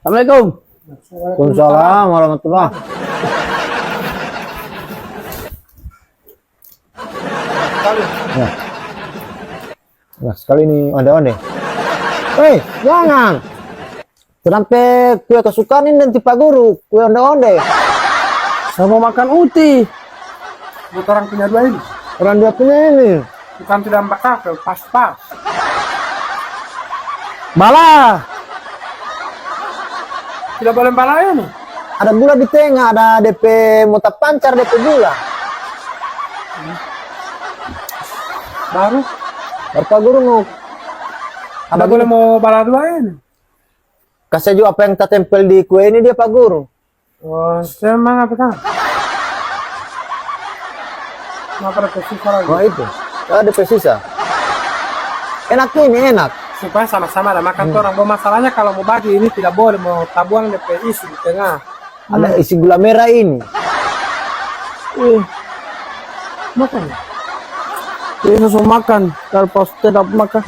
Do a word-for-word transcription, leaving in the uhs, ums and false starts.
Assalamualaikum. Waalaikumsalam warahmatullah. Ya. Nah, sekali ini onde-onde. Hei, jangan. Sampe kue kesukaan ini nanti Pak Guru, kue onde-onde. Sama makan uti. Buat orang punya dua ini. Orang dua punya ini. Bukan tidak empat kakak, pas-pas. Bala. Tidak boleh bala ini. Ada gula di tengah, ada D P mo tapancar D P gula. Baru? Baru Pak Guru mau. Ada boleh mau bala dua ini. Kasih juga apa yang tatempel di kue ini dia Pak Guru. Oh, saya mana apa tang? Kenapa ada tersisa lagi? Oh, itu. Ada tersisa. Enak ini, enak. Supaya sama-sama ada makan tuh orang. Bo, masalahnya kalau mau bagi ini tidak boleh, mau tabuang D P isi di tengah. Ada isi gula merah ini. Eh, makan. Ini langsung makan. Kalau pas tetap makan.